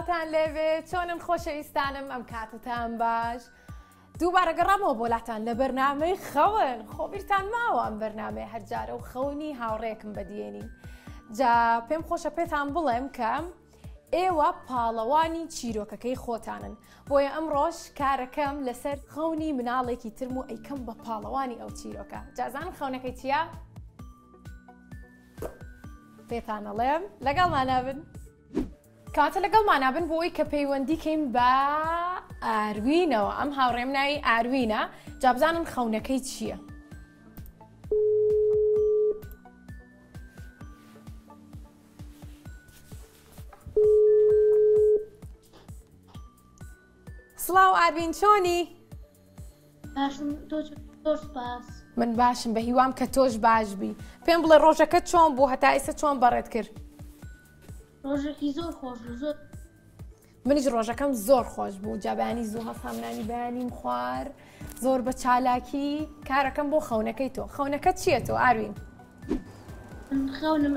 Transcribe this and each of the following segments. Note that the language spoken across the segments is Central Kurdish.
سڵاوتان لێبێ چۆنن خۆشەویستانم ئەم کاتتان باش دووبارە گەڕامەوە بۆ لاتان لە بەرنامەی خەون خۆ بیرتان ماوە ئەم بەرنامەیە هەرجارە و خەونی هاوڕێکم بەدیێنین جا پێم خۆشە پێتان بڵێم کە ئێوە پاڵەوانی چیرۆکەکەی خۆتانن بۆیە ئەمڕۆش کارەکەم لەسەر خەونی مناڵێکی ترم و ئەیکەم بە پاڵەوانی ئەو چیرۆکە جازان خەونەکەی چییە؟ پێتان ئەڵێم لەگەڵمانا بن. کەواتە لەگەڵمانا بن بۆ ئەوەی کە پەیوەندی کەین بە ئاروینەوە ئەم هاوڕێم ناوی ئاروینە جا بزانن خەونەکەی چییە؟ سڵاو ئاروین چۆنی؟ باشم تۆ زۆر سپاس. من باشم بە هیوام کە تۆش باش بی پێم بڵێ ڕۆژەکە چۆن بوو هەتا ئێستا چۆن بەڕێت کرد؟ ڕۆژێکی زۆر خۆش بوو زۆر منیش ڕۆژەکەم زۆر خۆش بوو جابانی زوو هەستام نانی بەیانیم خوار زۆر بە چالاکی کارەکەم بۆ خەونەکەی تۆ خەونەکە چییە تۆ ئاروین؟ من خەونم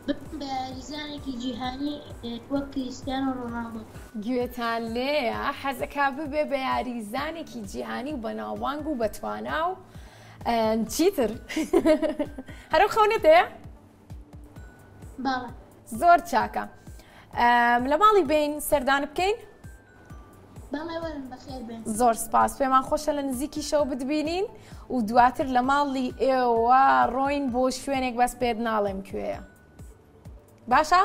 ببم بە یاریزانێکی جیهانی وەک کریستیانۆ ڕۆناڵدۆ. گوێتان لێیە حەزەکا ببێ بە یاریزانێکی جیهانی و بەناوبانگ و بەتوانا و چیتر هەرو خەونت هەیە؟ بەڵێ. زۆر چاکە لە ماڵی بین سەردان بکەین؟ بەڵێ وەرن بەخێر بێن. زۆر سپاس پێمان خۆشە لە نزیکیشەوە بتبینین و دواتر لە ماڵی ئێوە ڕۆین بۆ شوێنێک بەس پێت ناڵێم کوێیە باشە؟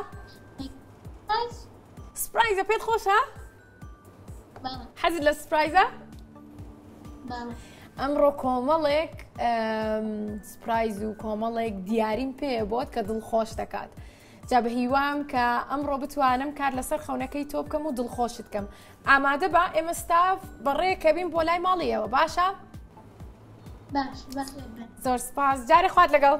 سپرایزە پێت خۆشە؟ حەزت لە سپرایزە؟ ئەمڕۆ کۆمەڵێک سپرایز و کۆمەڵێک دیاریم پێیە بۆت کە دڵخۆش دەکات. جا بە هیوام کە ئەمڕۆ بتوانم کار لەسەر خەونەکەی تۆ بکەم و دڵخۆشت کەم ئامادە بە ئێمە ستاف بەڕێکەبین بۆ لای ماڵیەوە باشە؟ باش زۆر سپاس جارێ خوات لەگەڵ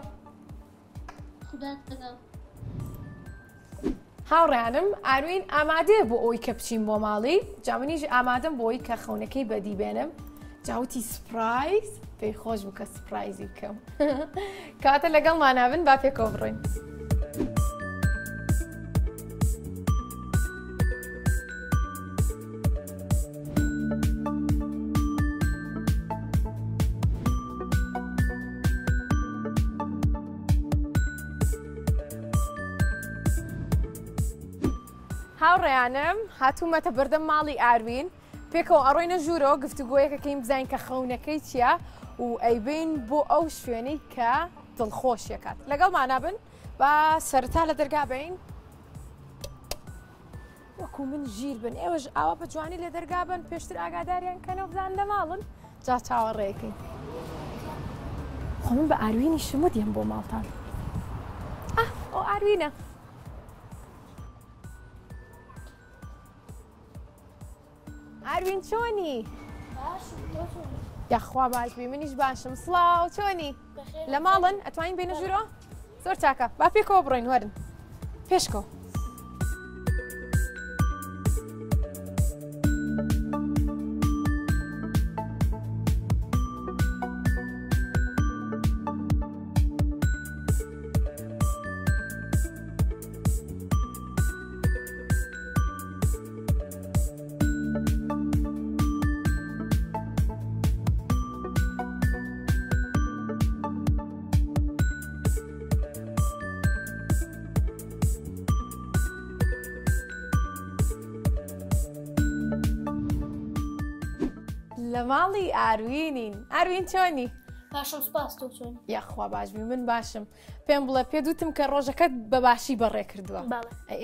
هاوڕێیانم ئاروین ئامادەیە بۆ ئەوی کە بچین بۆ ماڵی جا منیش ئامادەم بۆی کە خەونەکەی بەدی بێنم جاوتی سپرایز پێی خۆش بوو کە سپرایزی بکەم کاتە لەگەڵمانا بن با پێکەوە بڕۆین. هاوڕێیانم هاتوومەتە بەردەم ماڵی ئاروین پێکەوە ئەڕۆینە ژوورەوە گفتوگۆیەکەکەین بزانین کە خەونەکەی چییە و ئەیبین بۆ ئەو شوێنەی کە دڵخۆشیەکات لەگەڵمانا بن با سەرتا لە دەرگا بین وەکو من ژیر بن ئێوەش ئاوا بە جوانی لە دەرگا بن پێشتر ئاگاداریان کەنەوە بزان لە ماڵن جا چاوەڕێکەین خۆ من بە ئاروینی شمت یەم بۆ ماڵتان ئاه ئەو ئاروینە ئاروین چۆنی؟ یاخوا باش بی منیش باشم سڵاو چۆنی؟ لە ماڵن ئەتوانین بینە ژوورەوە؟ زۆر چاکە با پێکەوە بڕۆین وەرن پێشکەوە. لە ماڵی ئاروینین ئاروین چۆنی؟ باشم سپاس تۆ چۆنی؟ یاخوا باش بی من باشم پێم بڵێ پێ دوتم کە ڕۆژەکەت بە باشی بەڕێ کردووە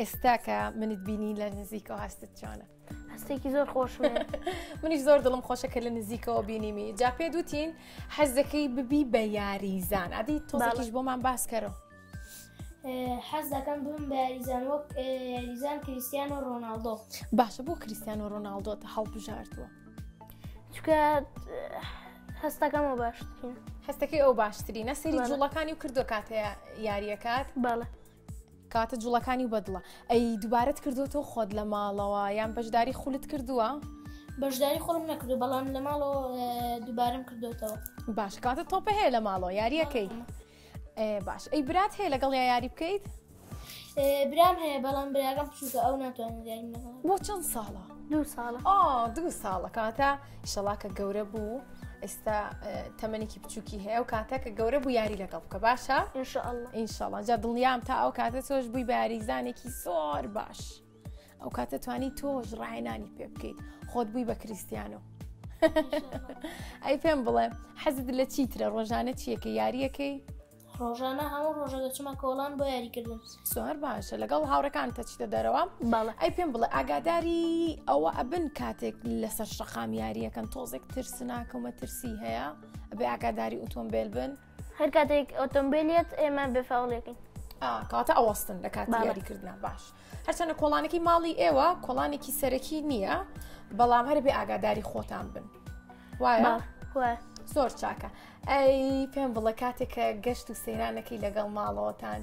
ئێستا کە منت بینی لە نزیکەوە هەستت چۆنە هەستێکی زۆر خۆش منیش زۆر دڵم خۆشە کە لە نزیکەوە بینیمی جا پێ دوتین حەزەکەی ببی بە یاریزان ئەدی تۆزێکیش بۆمان باس کەرەوە حەز دەکەم بم بە یاریزان وەک یاریزان کریسیانۆ ڕۆناڵدۆ باشە بۆ کریسیانۆ ڕۆناڵدۆت هەڵبژاردووە چونکە هەستەکەم ئەو باشترینە. هەستەکەی ئەو باشترینە سەیری جوڵەکانی و کردووە کاتێ یاریەکات بەڵێ کاتە جوڵەکانی و بەدڵە ئەی دووبارەت کردووەتەوە خۆت لە ماڵەوە یان بەشداری خولت کردووە؟ بەشداری خۆم نەکردو بەڵام لە ماڵەوە دووبارەم کردوێتەوە باش کاتە تۆپە هەیە لە ماڵەوە یاریەکەی باش ئەی برات هەیە لەگەڵ یا یاری بکەیت؟ برام هەیە بەڵام براکەم بچووکە ئەو ناتوانێت یاریم لەگەڵ. بۆ چەند ساڵە؟ دوو ساڵە. ئا دوو ساڵە کاتە ئیشەڵا کە گەورە بوو ئێستا تەمەنێکی بچووکی هەیە و کاتە کە گەورە بوو یاری لەگەڵ بکە باشە؟ ئینشاءاللە. ئینشاءاللە جا دڵنیام تا ئەو کاتە تۆش بووی بە یاریزانێکی زۆر باش. ئەو کاتە توانی تۆش ڕاهێنانی پێ بکەیت خۆت بووی بە کریستیانۆ. ئەی پێم بڵێ حەزت لە چیترە ڕۆژانە چیەکە یاریەکەی؟ ڕۆژانە هەموو ڕۆژە دەچمە کۆڵان بۆ یاریکردن. زۆر باشە لەگەڵ هاوڕێکان تەچیتە دەرەوە؟ بەڵێ. ئەی پێم بڵێ ئاگاداری ئەوە ئەبن کاتێک لەسەر شەقام یاریەکەن تۆزێک ترسناکە و مەترسی هەیە ئەبێ ئاگاداری ئۆتۆمبێل بن؟ هەر کاتێک ئۆتۆمبێلیت ئێمە بێ فاوڵێکین. کەواتە ئەوەستن لە کاتی یاریکردنا باش. هەرچەندە کۆڵانەکەی ماڵی ئێوە کۆڵانێکی سەرەکی نییە بەڵام هەر بێ ئاگاداری خۆتان بن وایە زۆر چاکە ئەی پێم بڵێ کاتێک کە گەشت و سەیرانەکەی لەگەڵ ماڵەوەتان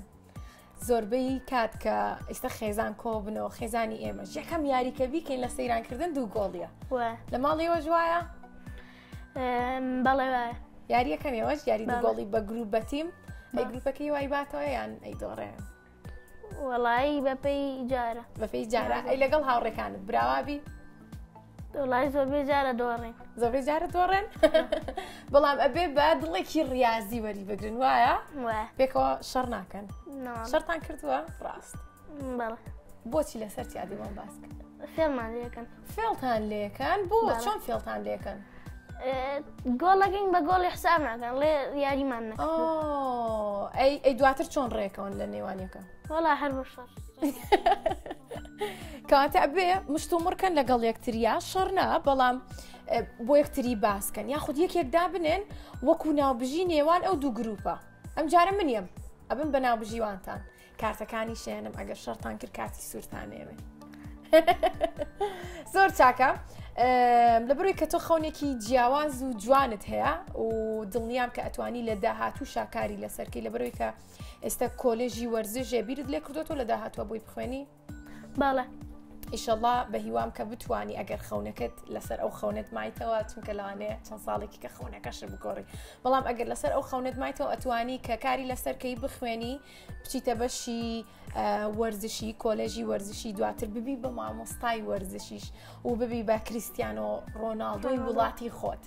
زۆربەی کات کە ئێستا خێزان کۆ بنەوە خێزانی ئێمە یەکەم یاریکە بیکەین لە سەیرانکردن دوو گۆڵیە لە ماڵیەوە وایە بەڵێ وایە یاریەکەن ئێوەش یاری دوو گۆڵی بە گروپ بەتیم ئەی گروپەکەی وای باتەوە یان ئەی دۆڕێ وەڵایی بەپێی جارە بەپێی جارە ئەی لەگەڵ هاوڕێکانت براوابی وڵی زۆربەی جارە دۆڕێن زۆربەی جارە دۆڕێن بەڵام ئەبێ بە دڵێکی ڕاضی وەری بگرن وایە پێکەوە شەڕ ناکەن شەرتان کردووە ڕاست بۆچی لەسەر چیادیمان باس کرد فێڵمان لەکەن فێڵتان لێکەن بۆ چۆن فێڵتان لێکەن گۆڵەکەین بە گۆڵی حساب ناکەن ڵێ یاریمان نە ئەی ئەی دواتر چۆن ڕێکەوەن لە نێوانەکە وەڵا هەر بە شەڕ کەواتە ئەبێ مشت و مڕکەن لەگەڵ یەکتریا شەڕ نا بەڵام بۆ یەکتری باسکەن یاخود یەکێک دابنێن وەکو ناوبژی نێوان ئەو دوو گروپە ئەم جارە منیم ئەبم بە ناوبژیوانتان کارتەکانی شێنم ئەگەر شەڕتان کرد کارتی سوورتان نێوێ زۆر چاکە لە بڕی کە تۆ خەونێکی جیاواز و جوانت هەیە و دڵنیام کە ئەتوانی لە داهاتوو شاکاری لەسەرکەی لە بەرەوەی کە ئێستا کۆلێژی وەرزشێ بیرت لێ کردوەوە لە داهاتوە بۆی بخوێنی بەڵێ ئیشەڵا بە هیوام کە بتانی ئەگەر خەونەکەت لەسەر ئەو خەونت مایتەوە چونکە لەوانەیە چەند ساڵێکی کە خەونەکەش بگۆڕی بەڵام ئەگەر لەسەر ئەو خەونت مایتەوە ئەتوانی کە کاری لەسەرکەی بخوێنی بچیتە بەشی وەرزشی کۆلێژی وەرزشی دواتر ببی بە مامۆستای وەرزشیش و ببی بە کریسیانۆ ڕۆناڵدۆی وڵاتی خۆت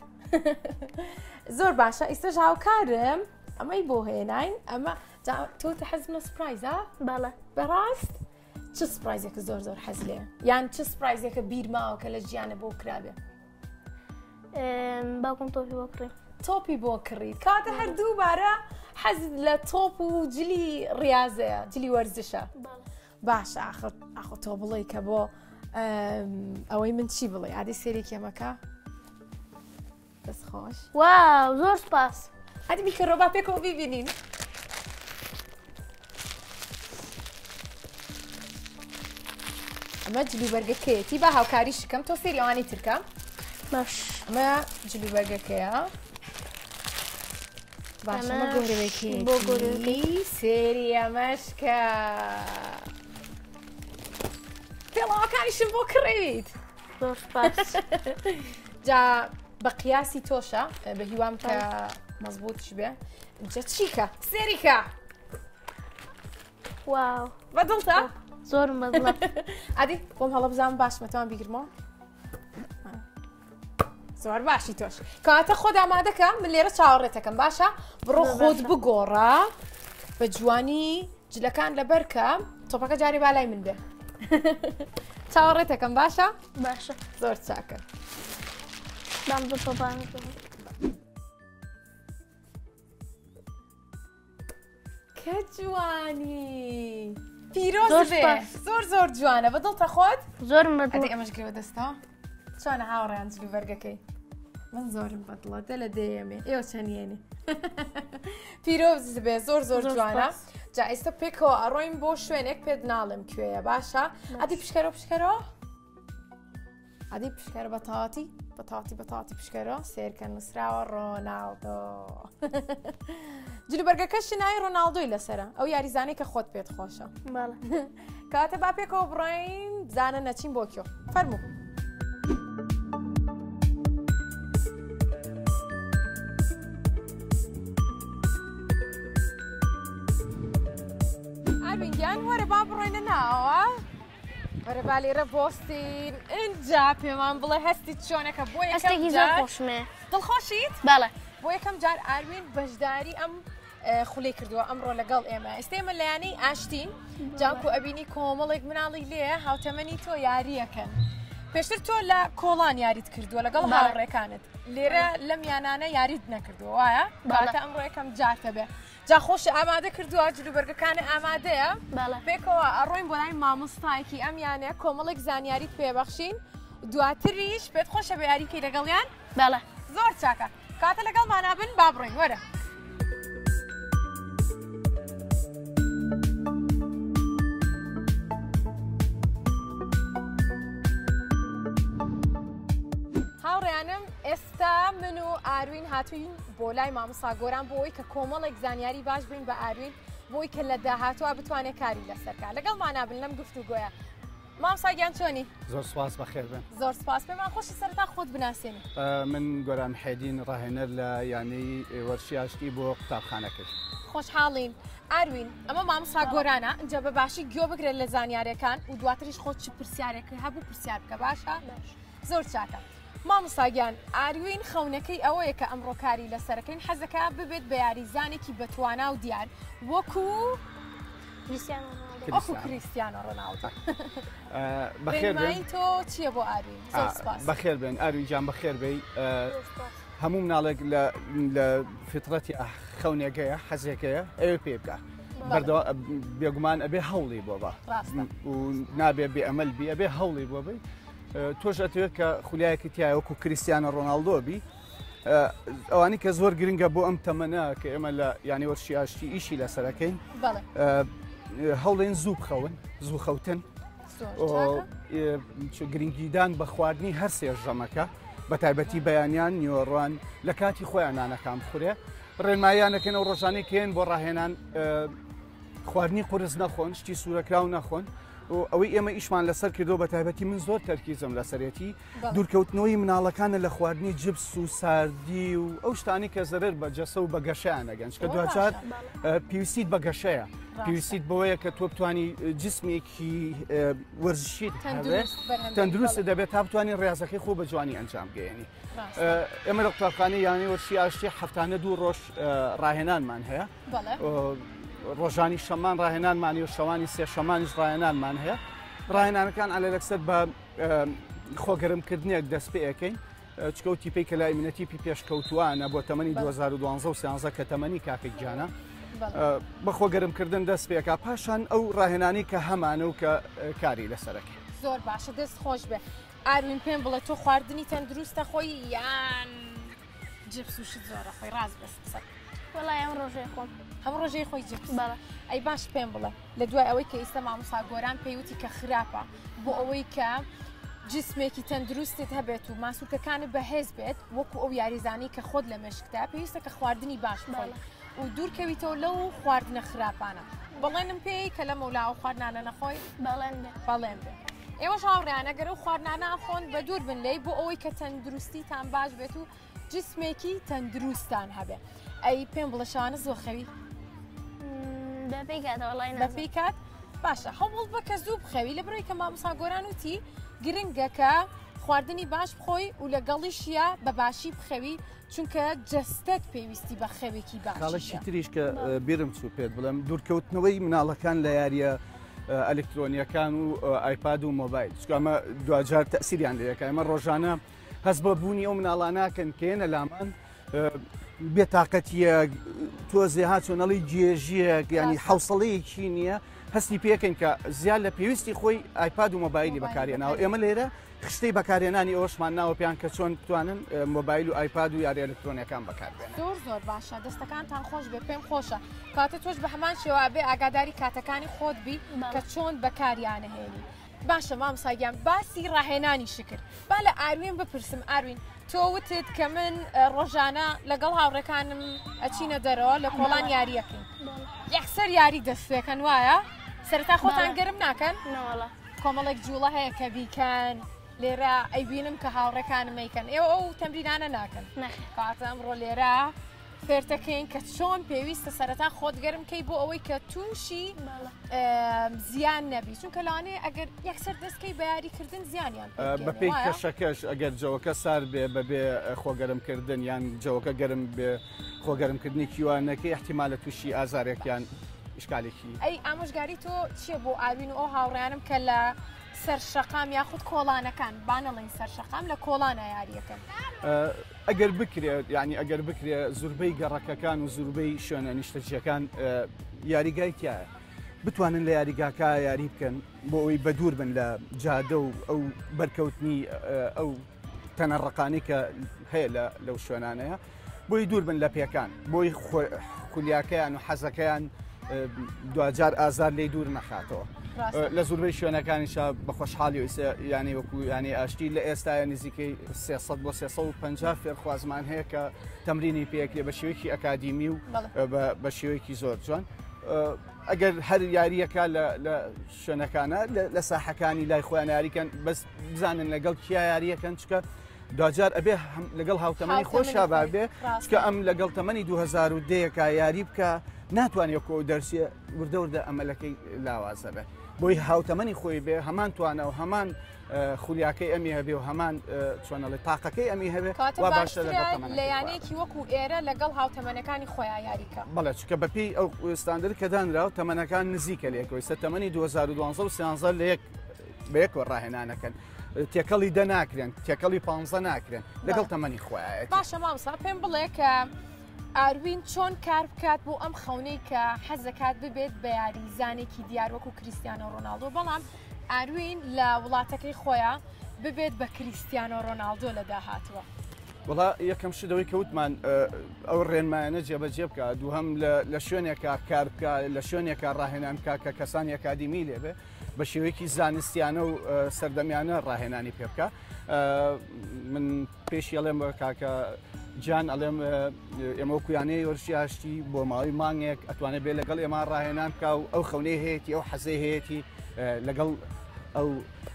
زۆر باشە ئیستش هاوکارم ئەمەی بۆ هێناین ئەمە تۆ حەزم لە surprise ە بەڵێ بەڕاست چ surprise ێکە زۆر زۆر حەز لێ یان چ surprise ێکە بیرماوە کە لە ژیانە بۆ کرابێ باوکم تۆپی بۆ کڕی تۆپی بۆ کڕی کاتە هەر دووبارە حەز لە تۆپ و جلی ڕاضەیە جلی وەرزشە باشە ئاخر ئاخۆ تۆ بڵێ کە بۆ ئەوەی من چی بڵێ ئادی سێرێکی ئەمەکە دەست خۆش واو زۆر سپاس ئەدی بیکەرەوە با پێکەوە بیبینین ئەمە جلوبەرگەکەیەتی با هاوکاری شکەم تۆ سێری ئەوانی ترکە باش ئەمە جلوبەرگەکەیە باش ئەمە گۆرەوێکی بۆ گۆرەوی سێری ئەمەشکە پێڵاوەکانیشم بۆ کڕیت زۆر سپاس جا بە قیاسی تۆشە بە هیوام کە مەزبوطش بێ جا چیکە سێریکە واو بەدڵتە زۆرم بەدڵە ئەدی بۆم هەڵە بزانم باشمەتوان بیگرمەوە زۆر باشی تۆش کەواتە خۆت ئامادەکە من لێرە چاوەڕێتەکەم باشە بڕۆ خۆت بگۆڕە بە جوانی جلەکان لەبەرکە تۆپەکە جارێ با لای من بێ چاوەڕێتەکەم باشە باشە زۆر چاکە بام بۆ تۆپان کە جوانی پیرۆز بێ زۆر زۆر جوانە بە دڵتە خۆت زۆرم بەدڵ ئەمەش گرێوە دەستەوە چۆنە هاوڕێیان جل و بەرگەکەی من زۆرم بەدڵە دە لە دەیەمێ ئێوە چەندێنێ پیرۆز بێ زۆر زۆر جوانە جا ئێستا پێکەوە ئەڕۆین بۆ شوێنێک پێت ناڵێم کوێیە باشە ئەدی پشکەرەوە پشکەرەوە ئەدی پشکەرە بە تەواتی بە تەواتی بە تەواتی پشکەرەوە سێرکە نووسراوە ڕۆناڵدۆ جلوبەرگەکەشی ناوی ڕۆناڵدۆی لەسرە ئەو یاریزانەی کە خۆت پێت خۆشە کاتە با پێکەوە بڕۆین بزانە نەچین بۆ کێ فەرموو. ئاروین گیان وەرە با بڕۆینە ناوە. وەرە با لێرە بۆستین ئینجا پێمان بڵێ هەستی چۆنەکە بۆ یەکەم هەستێکی زۆر جار خۆشمێ. دڵخۆشیت؟ بەڵێ. بۆ یەکەم جار ئاروین بەشداری ئەم خولەی کردووە ئەمڕۆ لەگەڵ ئێمە. ئێستا ئێمە لە یانەی ئاشتین، جاکو ئەبینی کۆمەڵێک مناڵی لێیە هاوتەمەنی تۆ یاریەکەن. پێشتر تۆ لە کۆڵان یاریت کردووە لەگەڵ هاوڕێکانت، لێرە لەم یانانە یاریت نەکردووە وایە؟ کاتە ئەمڕۆ یەکەم جارتە بێ. جا خۆش ئامادە کردووە، جلوبەرگەکانە ئامادەیە. پێکەوە ئەڕۆین بۆ لای مامۆستایەکی ئەم یانەیە، کۆمەڵێک زانیاریت پێبەخشین، دواتریش پێت خۆشە بە یاریکەی لەگەڵیان؟ بەڵێ. زۆر چاکە. کاتە لەگەڵمانا بن با بڕۆین. وەرە. هاوڕێیانم ئێستا من و ئاروین هاتوین بۆ لای مامۆستا گۆران بۆ ئەوەی کە کۆمەڵێک زانیاری باش بین بە ئاروین بۆی کە لە داهاتوە بتوانێت کاری لەسەرکە. لەگەڵمانا بن لەم گفتوگۆیە. مامۆستا گیان چۆنی؟ زۆر سپاس، بەخێر بن. زۆر سپاس. پێمان خۆشی سەرەتا خۆت بناسێنی. من گۆران حێدین، ڕاهێنەر لە یانەی وەرزشی ئاشتی بۆ قوتابخانەکەی. خۆشحاڵین. ئاروین ئەمە مامۆستا گۆرانە، ئینجا بە باشی گوێ بگرە لە زانیارەکان و دواتریش خۆت چ پرسیارێک هەبوو پرسیار بکە. باشە؟ زۆر چاکە. مامۆستا گیان ئاروین خەونەکەی ئەوەیە کە ئەمڕۆ کاری لەسەرەکەین، حەزەکە ببێت بە یاریزانێکی بەتوانا و دیار وەکو وەکو کریستیانۆ ڕۆناڵدۆ. بەخێر بێن. ڕێنمایی تۆ چییە بۆ ئاروین؟ زۆر سپاس. بەخێر بێن ئاروین گیان، بەخێر بێی. هەموو مناڵێک لە فطرەتی خەونێکەیە، حەزێکەیە، ئەوێ پێ بکە. بێگومان ئەبێ هەوڵی بۆ بە. و نابێ بێ ئەمەل بی، ئەبێ هەوڵی بۆ بی. تۆش ئەتەوێت کە خولیایەکی تایە وەکو کریستیانۆ ڕۆناڵدۆ بی. ئەوانەی کە زۆر گرنگە بۆ ئەم تەمەنە کە ئێمە لە یانەی وەرزشی ئاشتی ئیشی لەسەرەکەین، هەوڵێن زوو بخەون، زوو خەوتن. گرنگیدان بە خواردنی هەر سێ ژەمەکە، بە تایبەتی بەیانیان، نیوەڕوان لە کاتی خۆیان نانەکان بخورێ. ڕێنماییانەکەن ئەو ڕۆژانەی کێن بۆ ڕاهێنان، خواردنی قورس نەخۆن، شتی سوورەکراو نەخۆن. و ئەوەی ئێمە ئیشمان لەسەر کردو بە تایبەتی من زۆر تەرکیزم لەسەرێتی، دوورکەوتنەوەی مناڵەکانە لە خواردنی جبس و ساردی و ئەو شتانی کە زەرەر بە جەسە و بە گەشەیان ئەگەن. چونکە دواجار پێویستیت بە گەشەیە، پێویستیت بەوەیە کە تۆ بتانی جسمێکی وەرزشیت هەبێت، تەندروست دەبێت تا بتوانین ڕاضەکەی خۆ بە جوانی ئەنجام بگەیەنی. ئێمە لە قوتابخانەی یانەی وەرزشی ئاشتی هەفتانە دوو ڕۆژ ڕاهێنانمان هەیە. ڕۆژانی شەمان ڕاهێنانمانی و شەوانی سێشەمانیش ڕاهێنانمان هەیە. ڕاهێنانەکان عەلە لەکسەر بە خۆگەرمکردنێک دەست پێ ئەەکەین. چکە و تیپەی کە لای منە تیپی پێشکەوتوانە بۆ تەمەنی 2012 و 13 کە تەمەنی کاکە گیانە. بە خۆگەرمکردن دەست پێکا، پاشان ئەو ڕاهێنانی کە هەمانە و کە کاری لەسەرەکەی. زۆر باشە، دەست خۆش بێ. ئاروین پێم بڵێ تۆ خواردنی تەندروستە خۆی یان جپس و شت زۆرە خۆی؟ ڕاست بەس قسە. وەڵای ئەم ڕۆژەی خۆم. هەم ڕۆژەی خۆی جپس؟ بەڵێ. ئەی باش پێم بڵێ لە دوای ئەوەی کە ئیستا مامۆستا گۆران پێیوتی کە خراپە بۆ ئەوەی کە جسمێکی تەندروستت هەبێت و ماسوولکەکانت بەهێز بێت وەکو ئەو یاریزانی کە خۆت لە مێشکدا، پێویستە کە خواردنی باش بخۆی و دوورکەویتەوە لەو خواردنە خراپانە. بەڵێنم پێی کە لەمەولا ئەو خواردنانە نەخۆی؟ بەڵێن بێ. بەڵێن بێ. ئێوەش هاوڕێیان ئەگەر ئەو خواردنانە ئەخۆن بە دوور بن لێی بۆ ئەوەی کە تەندروستیتان باش بێت و جسمێکی تەندروستان هەبێ. ئەی پێم بڵێ شەوانە زۆر خەوی؟ بەپێی کاتە وەڵای نازانم. بەپێی کات؟ باشە هەوڵ بە کە زوو بخەوی، لە بەرەوەی کە مامۆستا گۆران وتی گرنگە کە خواردنی باش بخۆی و لەگەڵیشیە بە باشی بخەوی، چونکە جەستەت پێویستی بە خەوێکی باشیشە. خاڵێکی تریش کە بیرم چوو پێت بڵێم، دوورکەوتنەوەی مناڵەکان لە یاریە ئەلکترۆنیەکان و ئایپاد و مۆبایل، چونکە ئەمە دواجار تەسیریان لێیەکە. ئێمە ڕۆژانە هەست بە بوونی ئەو مناڵاناکەن کێنە لامان بێتاقەتیە، تۆزێ هاچۆنەڵی گێژیەک، ینی حوسڵەیەکی نییە، هەستی پێکەین کە زیاد لە پێویستی خۆی ئایپاد و مۆبایلی بەکارێناوە. ئێمە لێرە خشتەی بەکارهێنانی ئەوەشمان ناوە پێیان کە چۆن بتوانن مۆبایل و ئایپاد و یاری ئەلکترۆنیەکان بەکاربێنن. زۆر زۆر باشە، دەستەکانتان خۆش بێ. پێم خۆشە کاتە تۆش بە هەمان شێوە بێ ئاگاداری کاتەکانی خۆت بی کە چۆن بەکاریانەهێنی. باشە مامۆستا گیان باسی ڕاهێنانی شکر، با لە ئاروین بپرسم. ئاروین تۆ وتت کە من ڕۆژانە لەگەڵ هاوڕێکانم ئەچینە دەرەوە لە کۆڵان یاریەکەین، یەکسەر یاری دەستێکەن وایە؟ سەرەتا خۆتان گەرم ناکەن؟ نەوەڵا. کۆمەڵێک جوڵە هەیە کە بیکەن، لێرە ئەیبینم کە هاوڕێکانم ئەیکەن، ئێوە ئەو تەمرینانە ناکەن؟ نەخێر. کاتە ئەمڕۆ لێرە فێرتەکەین کە چۆن پێویستە سەرەتا خۆت گەرم کەی بۆ ئەوەی کە تووشی زیان نەبی، چونکە لەوانەیە ئەگەر یەکسەر دەستکەی بە یاریکردن زیانیان بەپێی کەشەکەش، ئەگەر جەوەکە سارد بێ بەبێ خۆگەرمکردن یان جەوەکە گەرم بێ خۆگەرمکردنی کیوانەکەی احتیمالە تووشی ئازارێکیان ئیشکالێکی. ئەی ئامۆژگاری تۆ چییە بۆ ئاوین و ئەو هاوڕێیانم کە لە سەر شەقام یاخود کۆڵانەکان، با نەڵێین سەر شەقام، لە کۆڵانە یاریەکەن؟ ئەگەر بکرێت، یعنی ئەگەر بکرێت زوربەی گەڕەکەکان و زوربەی شوێنە نیشتەجیەکان یاریگای تایە، بتوانن لە یاریگاکە یاری بکەن بۆ ئەوەی بەدوور بن لە جادە و ئەو بەرکەوتنی ئەو تەنەڕقانی کە هەیە لەو شوێنانەیە، بۆی دوور بن لە پێکان، بۆی خولیاکەیان و حەزەکەیان دواجار ئازار لی دوور نەخاتەوە. لە زوربەی شوێنەکانیشا بە خۆشحاڵی یانەی وەکو یانەی ئاشتی لە ئێستاە نزیکەی 300 بۆ 350 فێرخوازمان هەیە کە تەمرینی پێکرێ بە شێوەیەکی ئەکادیمی و بە شێوەیەکی زۆر جوان. ئەگەر هەر یاریەکە لە شوێنەکانە لە ساحەکانی لای خۆیان یاریکەن، بەس بزانن لەگەڵ کیا یاریەکەن، چکە دواجار ئەبێ لەگەڵ هاوتەمەنی خۆشا بابێ، چکە ئەم لەگەڵ تەمەنی 2010 یاری بکە ناتوانێت کۆ دەرسیە وردە وردە ئەمەلەکەی لاوازە بێ، بۆی هاوتەمەنی خۆی بێ هەمان توانە و هەمان خولیاکەی ئەمی هەبێ و هەمان چۆنەڵێ تاقەکەی ئەمی هەبێ، وا باشە لە یانەیەکی وەکو ئێرە لەگەڵ هاوتەمەنەکانی خۆیان یاریکە. بەڵێ، چونکە بەپێی ئەو ستاندەر کە دانراوە تەمەنەکان نزیکە لە یەکەوە، ئێستا تەمەنی 2012 و 13 لە یەک بە یەکەوە ڕاهێنانەکەن، تێکەڵی 10 ناکرێن، تێکەڵی 15 ناکرێن، لەگەڵ تەمەنی خۆیان. باشە مامۆستا، پێم بڵێ کە ئاروین چۆن کار بکات بۆ ئەم خەونەی کە حەز دەکات ببێت بە یاریزانێکی دیار وەکو کریستیانۆ ڕۆناڵدۆ، بەڵام ئاروین لە وڵاتەکەی خۆیان ببێت بە کریستیانۆ ڕۆناڵدۆ لە داهاتووە؟ وڵا یەکەم شت ئەوەی کە وتمان ئەو ڕێنمایانە جێبەجێ بکە، دووهەم لە شوێنێکا کار بکە، لە شوێنێکا ڕاهێنان بکە کە کەسانی ئەکادیمی لێبێ بە شێوەیەکی زانستیانە و سەردەمیانە ڕاهێنانی پێ بکە. من پێشی ئەڵێم بە کاکە جان، ئەڵێم ئێمە وەکویانەی وەرزشی ئاشتی بۆ ماوەی مانگێک ئەتوانێت بێ لەگەڵ ئێمە ڕاهێنان بکە و ئەو خەونەی هەیەی ئەو حەزەی هەیەی لەگەڵ ئەو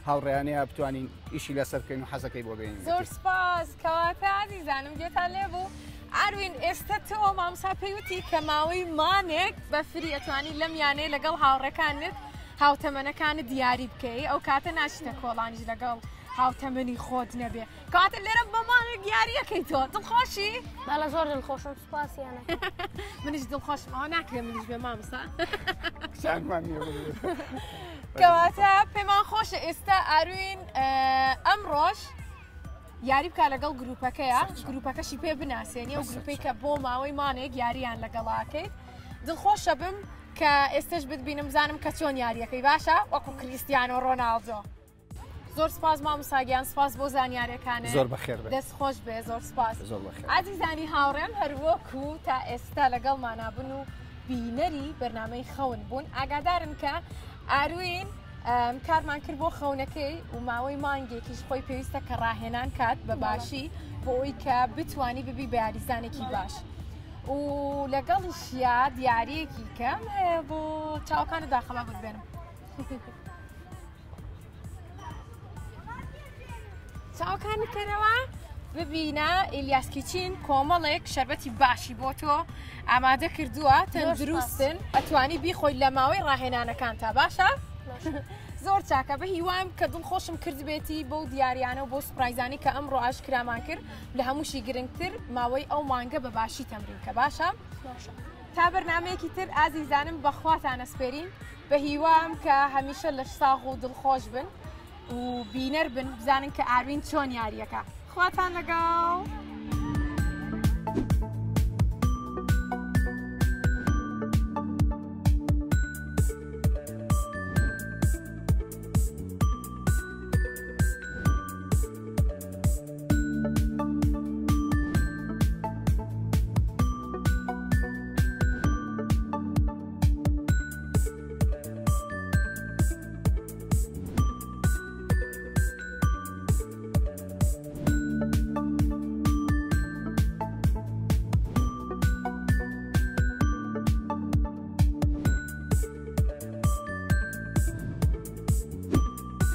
هاوڕێیانەیە بتوانین ئیشی لەسەر بکەین و حەزەکەی بۆ بێنین. زۆر سپاس. کەواتە ئازیزانم گوێتان لێ بوو. ئاروین ئێستا تۆ مامۆستا پێیوتی کە ماوەی مانێک بە free ئەتوانی لەم یانەیە لەگەڵ هاوڕێکانت هاوتەمەنەکانت دیاری بکەی، ئەو کاتە ناچیتە کۆڵانیش لەگەڵ هاوتەمەنی خۆت نەبێ، کەواتە لێرە بە مانێک یاریەکەی تۆ دڵخۆشی؟ بەڵێ زۆر دڵخۆشم، سپاسیانە. منیش دڵخۆشم، ئەوە ناکرێ منیش بێ مامۆستا. کچانمان نییە. کەواتە پێمان خۆشە ئێستا ئاروین ئەمڕۆژ یاری بکە لەگەڵ گروپەکەیە، گروپەکەشی پێ بناسێنی، ئەو گروپەی کە بۆ ماوەی مانێک یاریان لەگەڵاکەیت. دڵخۆشە بم کە ئێستش بتبینم بزانم کە چۆن یاریەکەی باشە وەکو کریستیانۆ ڕۆناڵدۆ. زۆر سپاس مامۆستا گیان، سپاس بۆ زانیارەکانت. زۆر بەخێر بێ. دەست خۆش بێ، زۆر سپاس. زۆر بەخێر. ئازیزانی هاوڕێم، هەروەکو تا ئێستا لەگەڵمانا بن و بینەری بەرنامەی خەون بوون، ئاگادارن کە ئاروین کارمان کرد بۆ خەونەکەی و ماوەی مانگێکیش خۆی پێویستە کە ڕاهێنان کات بە باشی بۆ ئەوەی کە بتانی ببی بە یاریزانێکی باش. و لەگەڵیشیا دیارەکی کەم هەیە بۆ چاوەکانت داخەما ببێنم. چاوەکانی کەرەوە ببینە ئیلیاس کیچین کۆمەڵێک شەربەتی باشی بۆ تۆ ئامادە کردووە، تەندروستن، ئەتوانی بیخۆی لە ماوەی ڕاهێنانەکان تا باشە؟ زۆر چاکە، بە هیوام کە دڵخۆشم کردبێتی بەو دیاریانە و بۆ سوپرایزانی کە ئەمڕۆ ئاشکرامان کرد. لە هەمووشی گرنگتر ماوەی ئەو مانگە بە باشی تەمرین کە باشە. تا بەرنمەیەکی تر ئازیزانم بەخواتان ئەسپێرین، بە هیوام کە هەمیشە لەش ساغ و دڵخۆش بن و بینەر بن، بزانن کە ئاروین چۆن یاریەکە. خواتان لەگەڵ.